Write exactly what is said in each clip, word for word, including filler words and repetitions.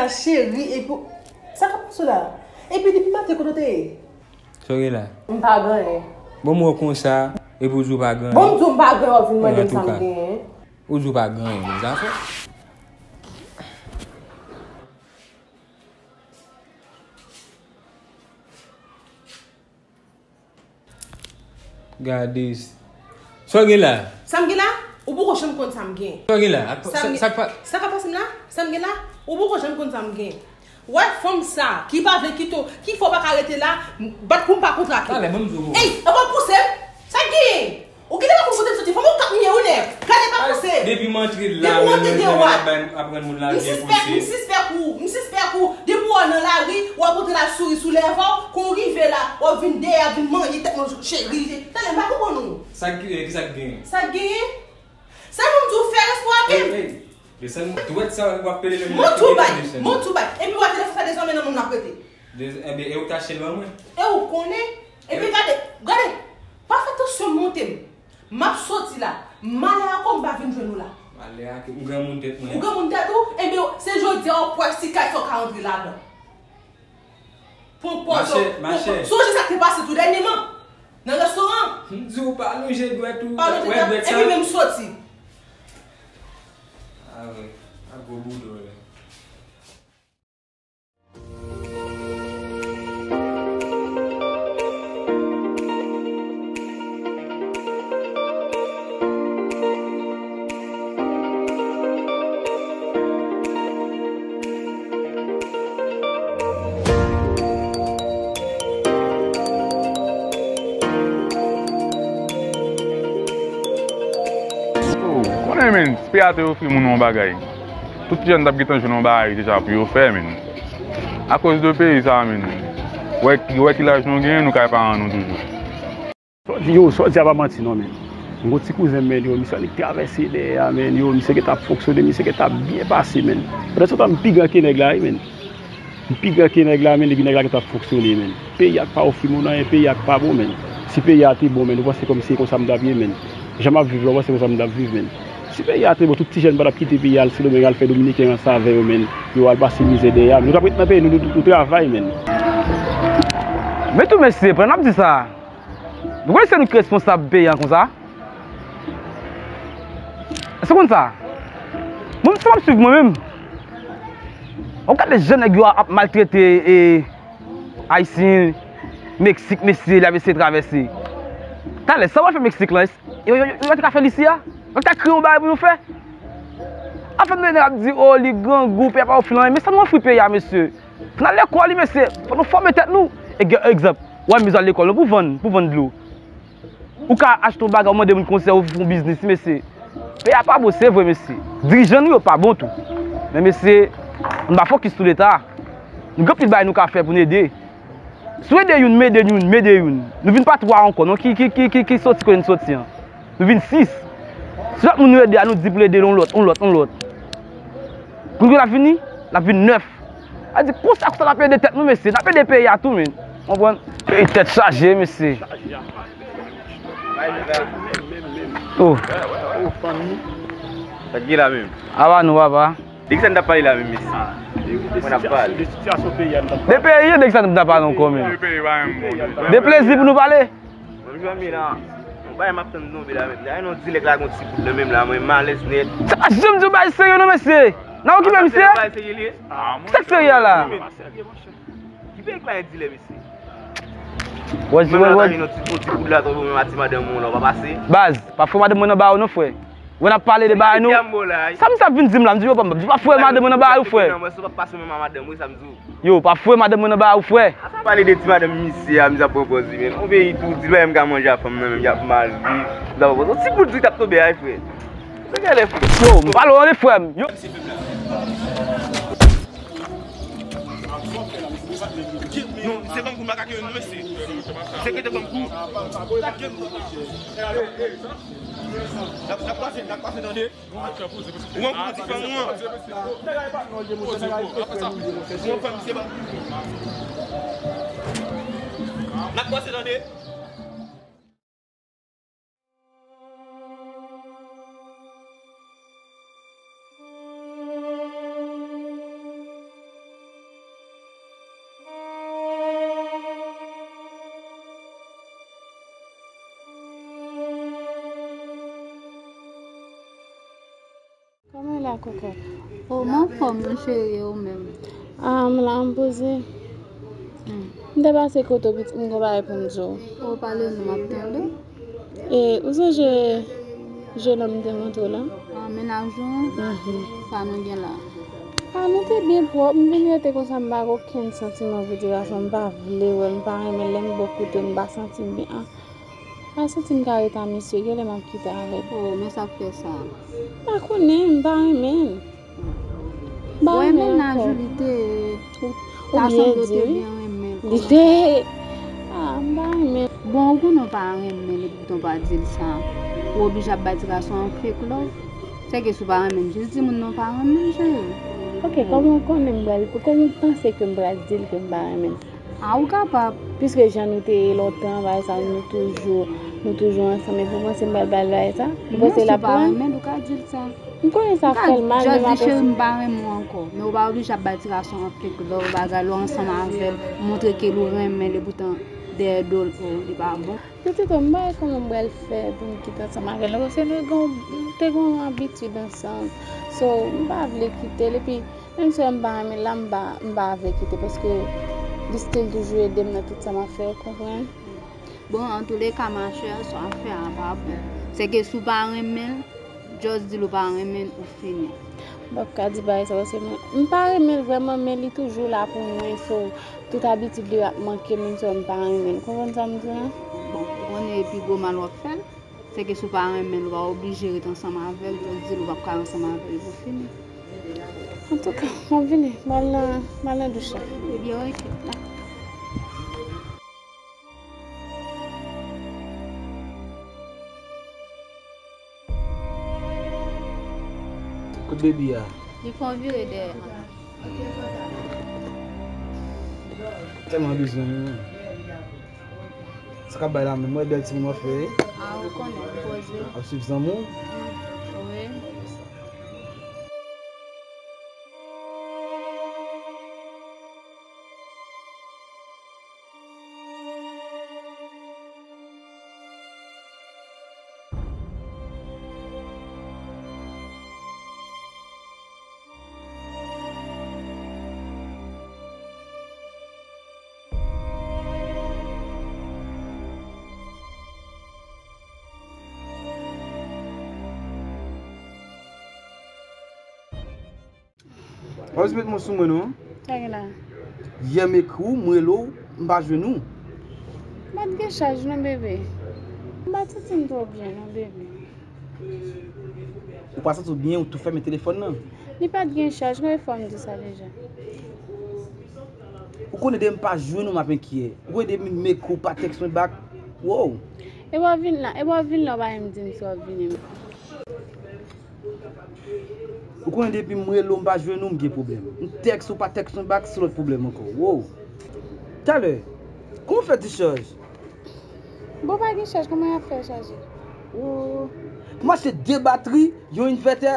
Cheri, epi, sa k ap pase w la? Epi depi maten kote w te ye? Sa w gen la? M pa gen anyen. Bon, m wè w konsa, epi w di w pa gen anyen. Bon, m di w m pa gen anyen, w ap vin mande m sa m genyen. Ou di w pa gen anyen, men zafè. Gade. Sa w gen la? Sa m gen la? Ou poko janm konn sa m gen. Sa w gen la? Ak, sa, sa, sa k pa- sa k ap pase m la? Sa m gen la? Ou poko janm konn sa m gen. Wè fanm sa, ki pa vle kite w, ki fè w pa ka rete la, bat pou m pa kontrake. Talè, ban m di w. Ey, ou pa pouse m? Sa k genyen? Ou kite m pou kote m soti, fanm ou k ap miye ou nèf. Gade pa pouse. Depi m antre la, depi w antre dewa. Ap rann moun la byen pouse. M sispèk ou, m sispèk ou. Depi w nan lari, w ap antre la souri sou lèv ou, kon w rive la, w ap vin dèyè, vin manje tèt mwen cheri. Tande, m pa konprann ou. Sa k, eh, ki sa k genyen? Sa k genyen? Sa moun di w fè respè w ap. Ey, ey. Desann dwèt sa w ap pele menm. Mwen tou bay, mwen tou bay. Epi w wè telefòn sa dezòmè nan men m l ap rete. Ebyen, e ou k te achte l ban mwen? E ou konnen? Epi gade, gade. Pa fè tansyon monte m. M ap soti la. Malè a kò m pa vin jwenn ou la. Malè a ke ou granmoun tèt mwen. Ou granmoun tèt ou? Ebyen, se jodi a w ap wè si kay sa w ka rantre ladan. Pran pòz ou. Mache, mache. Sonje sa k te pase tou dènyèman. Nan restoran. M di w pa lonje dwèt ou. Pa lonje dwèt. Epi menm soti. A wi. A gwo boudon. Konnen, men, si peyi a te ofri moun yon bagay, tout ti jèn t ap gentan jwenn yon bagay deja pou yo fè, men. Akoz de peyi sa, men. Wè, wè ki laj nou genyen, nou kay paran nou toujou. Sa w di, yo, sa w di a pa manti non, men. M gon ti kouzen m, men, yo, misye annik travèse dèyè a, men, yo, misye gentan ap fonksyone, misye gentan ap byen pase, men. Pandan se tan, m pi gran ke nèg la, wi, men. M pi gran ke nèg la, men, epi nèg la gentan ap fonksyone, men. Peyi a k pa ofri moun anyen, peyi a k pa bon, men. Si peyi a te bon, men, ou panse kòmsi se konsa m t ap ye, men. Jan m ap viv la, ou panse konsa m t ap viv, men. Si peyi a te bon, tout ti jèn pa t ap kite peyi a al Sendomeng, al fè dominiken ranse avè yo, men. Yo al pase mizè dèyè a, men. Nou t ap ret nan peyi nou, nou, nou, nou travay, men. Men tou mesye, pandan n ap di sa, nou konnen se nou ki responsab peyi a konsa? Èske w konn sa? Mwen menm, sa m ap swiv mwen menm. W ap gade jan nèg yo ap maltrete, e, Ayisyen, Meksik, mesye, l ap eseye travèse. Talè, sa w al fè Meksik lan, yo, yo, yo, yo te ka fè l isi a? Yo te ka kreye yon bagay pou nou fè? Afè nou ap di, o, li grangou, peyi a pa ofri l anyen, men sa nou ofri peyi a, mesye? Fò n al lekòl, wi, mesye. Fò nou fòme tèt nou. E, egzanp, w al mizè al lekòl, non, pou vann, pou vann dlo. Ou ka achte yon bagay, ou mande moun konsèy, ou fè yon biznis, mesye. Peyi a pa bon, se vre, mesye. Dirijan nou yo pa bon tou. Men, mesye, nou pa fokis sou Leta. Nou gen anpil bagay nou ka fè pou n ede. Si w ede youn, m ede youn, m ede youn. Nou vin pa twa ankò, non, ki, ki, ki, ki, ki soti kote n soti an. Nou vin sis. Si lòt moun nou ede a, nou di pou l ede yon lòt, yon lòt, yon lòt. Kounye a l ap vini, l ap vin nèf. Sa di konsa, konsa n ap ede tèt nou, mesye. N ap ede peyi a tou, men. Konprann? Peyi tèt chaje, mesye. Oh. Sa k gen la menm? Aba nou, papa. De kisa n t ap pale la menm, mesye? Mwen ap pale. De peyi, de kisa n t ap pale ankò, men? De plezi pou nou pale. Mwen, m janm ye la. Yon bagay m ap tann tonbe la menm. Dayè non, dilèk la gon ti bout nan menm la, mwen m alèz nèt. Sa pa janm di yon bagay serye non, mesye. N a okipe misye. Bagay serye li ye. Sa k serye a la? Ki peyi k pa gen dilè, mesye? Wè, menm wè, la, wè. Yon ti, yon ti bout la, tonbe menm a ti madanm ou la, w pa pase. Baz, pa fè madanm mwen nan ba ou non, frè. Wè n ap pale de bagay nou. Sa misye ap vin di m la, m di yo pa, m pa foure madanm mwen nan bagay ou, frè. Yo, pa foure madanm mwen nan bagay ou, frè. Pale de ti madanm misye a, misye ap pran pòz li, men. On peyi tou, di bagay m ka manje a fanm nan, menm y ap mal viv. Misye ap pran pòz. On ti bout di t ap tonbe a, frè. Yo, m pale w anle, frè m. Yo. Non, se bankou makak yo, mesye. Sekretè bankou. N ap, n ap pase, n ap pase, tande. Ou an kou di fanm ou an. Ou an fanm, se bankou. N ap pase, tande. Koko. O, m anfòm, non, cheri, e ou menm? Ah, m la, m poze. Hmm. M te pase kote w, pitit, m gon bagay pou m di w. O, pale non, m ap tande. E, ou sonje jennonm m te montre w lan? Ah, mennaj ou? Mhm. Sa nou gen la? Ah, nou te byen pwòp. M vin rete konsa, m pa gen okenn santiman pou ti gason. M pa vle wè l, m pa renmen l. Lè m bò kote l, m pa santi m byen. Ah, m pa santi m ka ret a misye. Genlè m ap kite avè l. O, men sa k fè sa? M pa konnen, m pa renmen l. M pa renmen l ankò. Ou renmen l ankò. Li te, ou ta sanble ou te byen renmen l. Li te, ah, m pa renmen l. Bon, ou konnen w pa renmen l, epi tou w pa di l sa. Ou oblije ap bay ti gason an fake love. Se ke si w pa renmen l, jis di moun nan w pa renmen l, cheri. Ok, kòman w konnen m pral, kòman w panse ke m pral di l ke m pa renmen l? Ah, ou kapab. Piske jan nou te ye lontan, bagay sa, nou toujou, nou toujou ansanm, epi w panse m pral ba l bagay sa? Ou panse l ap pran? Non, si w pa renmen l, ou ka di l sa. M konnen sa fè l mal, men m ap eseye. Ou ka just di, cheri, m pa renmen w ankò. Men ou pa oblije ap bay ti gason an fake love, bagay, lè w ansanm avè l, montre ke ou renmen l, epoutan dèyè do l, o, li pa bon. Pitit, m pa wè kòman m pral fè pou m kite ansanm avè l. Paske nou gon, nou te gon abitid ansanm. So, m pa vle kite l. Epi, menm si m pa renmen l la, m pa, m pa vle kite. Paske li still toujou ede m nan tout sa m ap fè, ou konprann? Bon, antouleka, machè, sa w ap fè a pa bon. Se ke si w pa renmen l, just di l ou pa renmen l, ou fini. M p ap ka di bagay sa, paske mwen, m pa renmen l vrèman, men li toujou la pou mwen, so, tout abitid li ap manke m, menm si m pa renmen l. Konprann sa m di la? Bon, ou konnen e pi gwo mal w ap fè l. Se ke si w pa renmen l, ou pa oblije ret ansanm avè l, just di l ou p ap ka ansanm avè l pou fini. Antouka, m ap vini, m al nan, m al nan douch la. Ebyen, ok. Kot baby a? Li fè yon vire dèyè. Tèlman bezwen li menm. Sa k ap bay la menm, wè bèl timoun w ap fè, wi. A, ou konnen, poze. Ap swiv zanmi w? Mm, wi. W ap met mwen sou mwen non. Sa gen la? Yè m ekri w, m rele w, m pa jwenn ou. M pa t gen chaj non, bebe. M pa t santi m twò byen non, bebe. Ou pa santi w byen, ou tou fèmen telefòn nan? Li pa t gen chaj, konbyen fwa m di sa deja? Ou konnen depi m pa jwenn ou, m ap enkyè. Ou konnen depi m ekri w, ou pa tèks mwen bak. Wow! E w ap vin la, e w ap vin la, ou pa menm di m si w ap vini. Ou konnen depi m rele w, m pa jwenn ou, m gen pwoblèm. M tèks ou, pa tèks mwen bak, se lòt pwoblèm ankò. Wow! Talè, kòman w fè dichaj? Bon, pa gen chaj, kòman y ap fè chaje? Wow! Pou m achte de batri, yon envètè.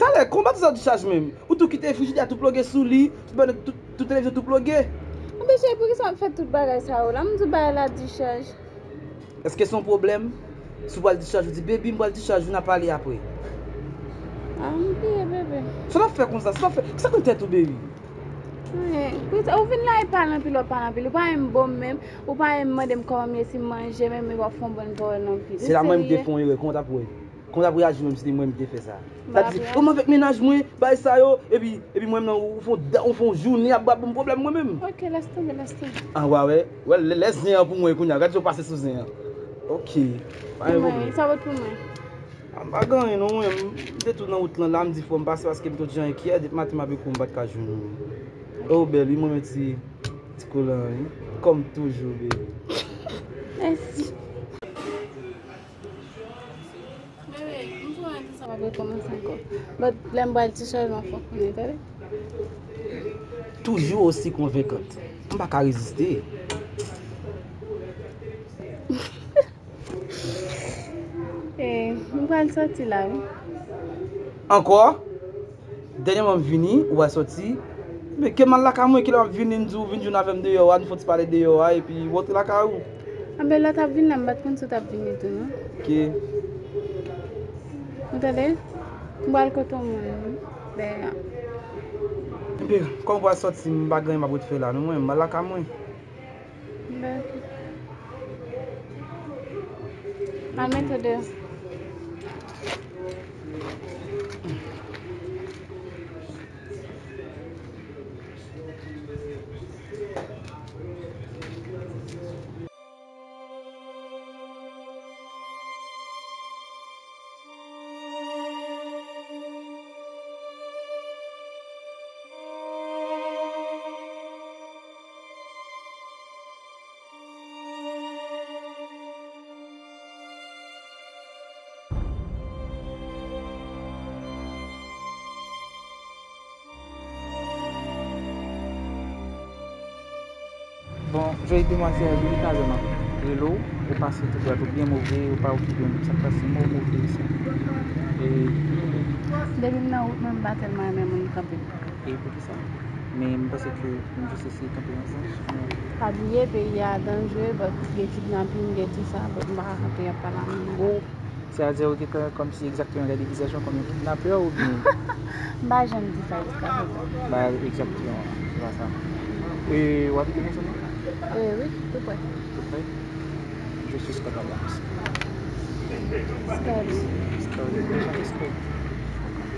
Talè, kòman batri sa dichaj menm? Ou tou kite frijidè a tou ploge sou li, tout, tout, tout televizyon tou ploge. Anben cheri, poukisa w ap fè tout bagay sa yo la? M di w bagay la dichaj. Èske se yon pwoblèm? Si w pral dichaj, ou di, baby, m pral dichaj, vin n a pale apre. Ah, m bliye, bebe. Sa w ap fè konsa? Sa w ap fè? Kisa k nan tèt ou, baby? Anyen. Ou vin la, e pale anpil, w ap pale anpil. Ou pa menm bon menm. Ou pa menm mande m kòman m ye, si m manje, menm w ap fè yon bann pawòl anpil. Se la mwen m te fè yon erè. Kòman w t ap wè? Kòman w t ap reyaji menm si te mwen m te fè sa? Sa di, o, m avèk mennaj mwen, bay sa yo, epi, epi mwen menm nan, ou fè yon da-, ou fè yon jounen ap ba m pwoblèm mwen menm. Ok, lès tonbe, lès tonbe. Ah, w a wè, wè, lè, lè zen an pou mwen kounye a, gad jan w pase sou zen an. Ok, pa gen pwoblèm. Sa pot pou mwen? Ah, m pa gen anyen non, mwen, m te tou nan wout lan la, m di fò m pase paske m tout jan enkyè, depi maten m ap ekri w, m pa t ka jwenn ou. O, bèl, wi, mwen menm ti, ti kolan, wi. Kòm toujou, baby. Mèsi. Bebe, m sou yon ti sa pa rekòmanse ankò. But lè m pral ti chanjman fòk konnen, tande? Toujours aussi convaincante. M pa ka reziste. Eh, m pral soti la, wi. Ankò? Dènyèman m vini, ou al soti. Men ke m al lakay mwen, kilè w ap vini, m di w vin jwenn avè m deyò a, nou fè yon ti pale deyò a, epi w antre lakay ou. Anben lè w t ap vin la, m pa t konn si w t ap vini tou, non. Ok. Ou tande? M pral kote w mwen, dèyè a. Epi, kòman w pral sòti, m pa gen anyen m ap ret fè la, non, mwen, m al lakay mwen. Bèl. Al mete w deyò. Bon, jodi demwazèl, depi talè m ap rele w, ou pase tou dwat, ou byen move, ou pa okipe m. Sa k pase? Move, move sa. E depi m nan wout mwen, m pa tèlman renmen moun kanpe. E poukisa? Men m panse ke nou jis eseye kanpe ansanm. Pa bliye, peyi a danjere, but gen kidnaping, gen tout sa, but m pa ka kanpe ap pale a moun nan. Sètadi, ou gentan kòmsi egzakteman gade vizaj ou kòm yon kidnapè oubyen? M pa janm di sa jiskaprezan. Ba, egzakteman, se pa sa. E, w abite nan zòn nan? E, wi, tou prè. Tou prè? Je suis Scott Adams. Scott. Scott. Mechan Scott.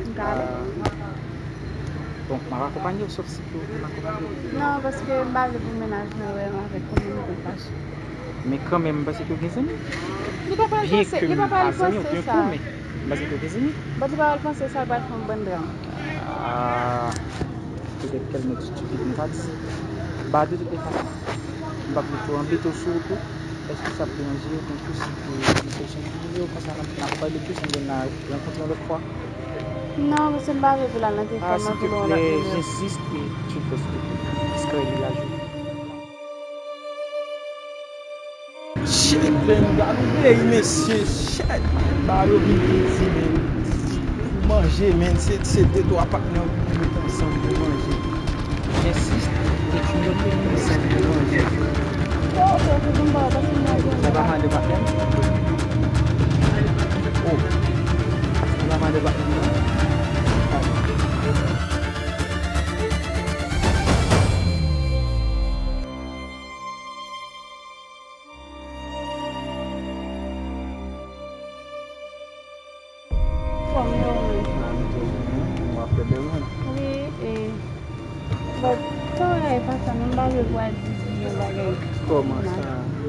M ka ale. Ah. Bon, m ap akonpanye w, sòf si ke w vle m akonpanye w. Non, paske m pa vle pou mennaj mwen wè m avèk yon moun pou l fache. Men kanmenm, m panse ke w gen zanmi. Li pa pral panse, li pa pral panse sa. Byenke m pa zanmi w, byenke w, men m panse ke w gen zanmi. But li pa pral panse sa, l pral fè yon bann dram. Ah, petèt tèlman estipid, m pa di. Ba, de tout lè fason, m p ap vle twò anbete w sou wout ou. Èske sa ap deranje w, konn tou si ke nou fè chanj nimewo konsa, n ap, n ap pale de kesyon, n a rankontre yon lòt fwa? Non, paske m pa vle pou l al nan telefòn mwen pou l yon lòt nimewo. Ah, s'il te plaît, j'insiste et tu respectes. Skyly la jwe. Shit, man, gad yon peyi, mesye, shit. Ba yo vin piti, man. Pou manje, man, se, se de twa patnè pou met ansanm pou manje. J'insiste et tu me permets de manger. Sa pa mande patnè m? Oh. Sa pa mande patnè m, non? Fòm yo, wi. Ah, m tou, wi. Mwen ap fè bèl, wi. Wi, e, but, sa w la e pa sa, non, m pa vle pou al di yon bagay. Kòman sa?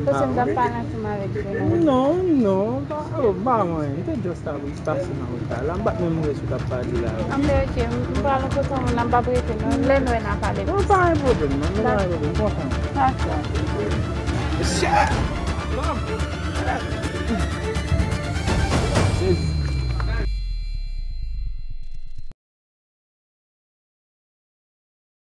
Paske m t ap pale ansanm avèk Fernando. Non, non, pa, oh, ba mwen, m te just ap pase nan wout la. La, m pa t menm wè sa w t ap pale la. Anben, ok, m pral kote yon moun la, m p ap rete, non. Lè n wè, n a pale plis. Non, pa gen pwoblèm, non, non, pa gen pwoblèm. Kontan. Dakò. Shit! Love!